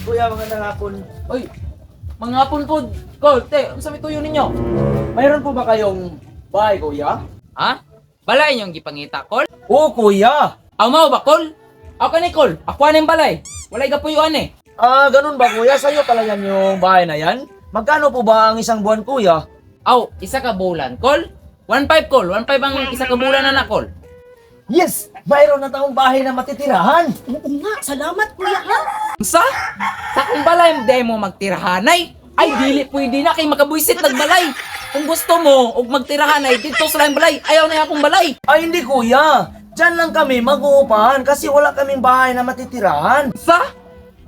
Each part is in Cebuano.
Kuya, magandang hapon. Oy, mga hapon po. Kol, te, unsa may tuyo ninyo? Mayroon po ba kayong bahay, kuya? Ha? Balay inyong gipangita, Kol? Oo, kuya. Aw mao ba, Kol? Aw kani, Kol. Ako aning balay. Walay gapuyuan eh. Ah, ganun ba, kuya? Sa'yo pala yan yung bahay na yan? Magkano po ba ang isang buwan, kuya? Aw, isa ka bulan, Kol. 1.5, Kol. 1.5 ang isa ka bulan na na, Kol. Yes! Mayroon na tayong bahay na matitirahan! Oo nga, salamat, kuya, ha? Unsa? Sa kung balay day mo magtirahanay. Ay dili pwede na kay makabuisit nagbalay. Kung gusto mo og magtirahanay didto sa laing balay, ayaw na akong balay. Ay, hindi, kuya. Diyan lang kami mag-uupahan kasi wala kaming bahay na matitirahan. Sa?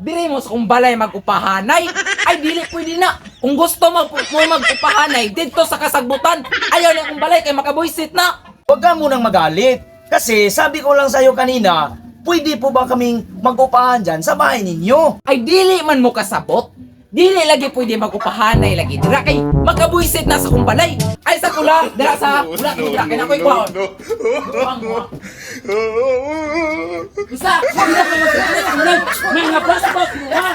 Diri mo sa kung balay mag-upahanay. Ay dili pwede na. Kung gusto mo, mo mag-upahanay didto sa kasagbutan. Ayaw na akong balay kay makabuisit na. Huwag ka munang magalit. Kasi sabi ko lang sa'yo kanina, pwede po ba kaming mag-upahan dyan sa bahay ninyo? Ay dili man mo kasabot. Dili lagi pwede mag-upahanay lagi dira kay makabuisit na sa kong balay. Ay sa kula, dira sa kula dira kay nakoy kwaon. Isa, wala ka magtirahanay sa balay. Mga passport, ha?